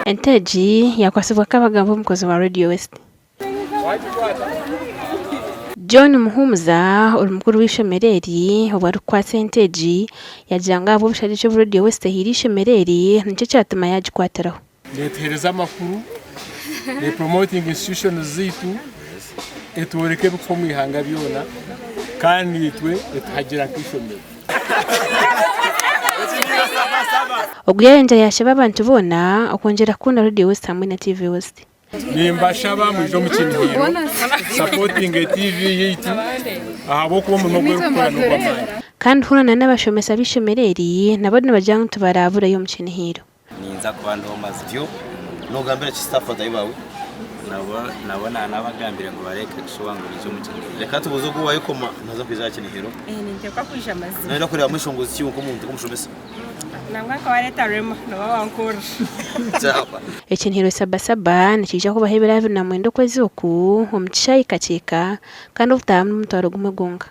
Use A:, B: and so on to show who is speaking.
A: Ente egi yakwatsibwa Kabagambo omukozi wa Radio West. John Muhumuza ori mukuru w'eishomero eri obu arikukwatsa ente egi yagira ngu ahabw'obushagiki obu Radio West ehaire eishomero eri nikyo kyatuma yagikwatiraho.
B: Netuhereza amakuru, ne promotinga institutions zaitu, etworeka ebikufa omu ihanga byona kandi itwe etuhagira nk'eishomero.
A: Ogu yayongyera yashaba abantu boona okwongyera kukunda Radio West hamwe na TV West.
B: Nimbashaba mwije omu kinihiro sapotinge TV yaitu ahabw'okuba omurimo ogu erikukora n'ogw'amaani.
A: Kandi hoona na n'abashomesa b'eishomero eri nabo nibagira ngu tibaraburayo omu kinihiro.
C: Ninza kuba ndiho mazima.
D: Otyo nogambira ki staff bataahi baawe?
C: Nabo nabo nanabagambire ngu bareke kushuba ngu baije omu kinihiro.
D: Reka tubuuze ogu owayekoma naza kwija aha kinihiro.
E: Ninteekwa kwija mazima.
D: Noyenda kureebamu enshonga ki iwe nk'omuntu nk'omushomesa?
E: Nangwa nka wareeta Rema noba wankorera.
D: Kyahwa.
A: Ekinihiro Saba Saba nikiija kubaho ebiro 29 okwezi oku omu kishaayi Kakyeka kandi obutaahamu n'omutwaro gumwe gwonka.